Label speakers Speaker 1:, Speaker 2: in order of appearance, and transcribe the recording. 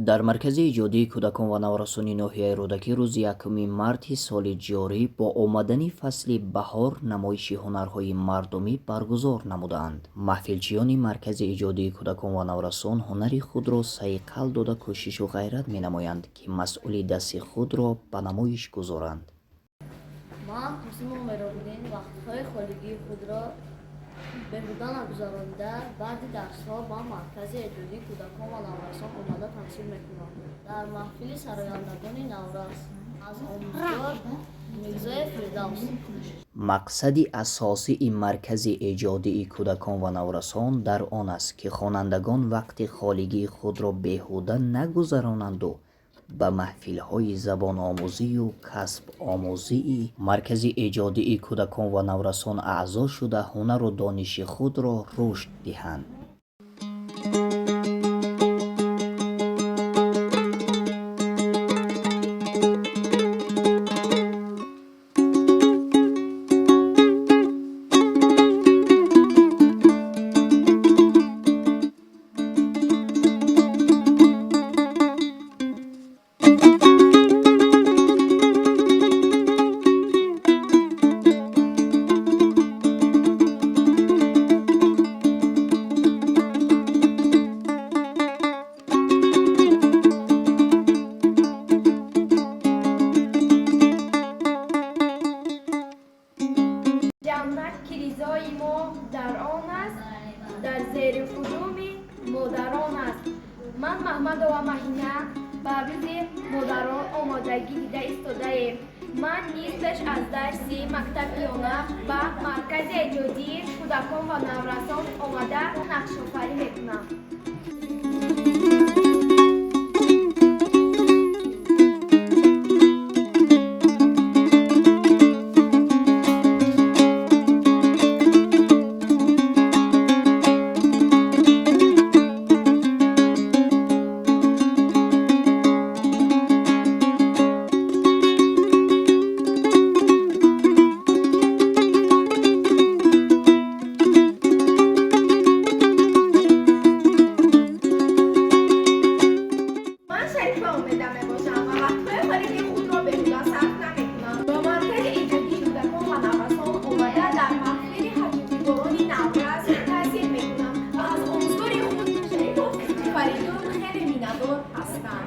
Speaker 1: Дар маркази эҷодии кӯдакон ва наврасони ноҳияи Рӯдакӣ рӯзи 1 марти соли ҷорӣ бо омадани фасли баҳор намоиши ҳунарҳои мардумӣ баргузор намуданд. Маҳфилчиёни маркази эҷодии кӯдакон ва наврасон ҳунари худро сайқал дода, кӯшишу ғайрат менамоянд, ки масъули дасти худро ба намоиш гузоранд.
Speaker 2: Ман, Қосимов Меробиддин, вақтҳои холигии худро беҳуда нагузаронида, баъди дарсҳо ба маркази эҷодии кӯдакон ва наврасон омада таҳсил мекунам. Дар маҳфили сарояндагони наврас аз омӯзгор Мирзоев Фирдавс.
Speaker 1: Мақсади асосии маркази эҷодии кӯдакон ва наврасон дар он аст, ки хонандагон вақти холигии худро беҳуда нагузаронанду ба маҳфилҳои забономӯзию касбомӯзии маркази эҷодии кӯдакон ва наврасон аъзо шуда, ҳунару дониши худро рушд диҳанд.
Speaker 3: Ҷаннат, ки ризои мо дар он аст, дар зери қудуми модарон аст. Ман, Маҳмадова Маҳина, ба рӯзи модарон омодагӣ дида истодаем. Ман низ пеш аз дарси мактаби миёна ба маркази эҷодии кӯдакон ва наврасон омада нақшофарӣ мекунам.
Speaker 4: Ман Шарифа Умеда мебошам ва вақтҳои холигии худро беҳуда сарф намекунам. Ба маркази эҷодии кӯдакон ва наврасон омада, дар маҳфили ҳаҷвнигорони наврас таҳсил мекунам ва аз омӯзгори худ, Шарифов Фаридун, хеле миннатдор ҳастам.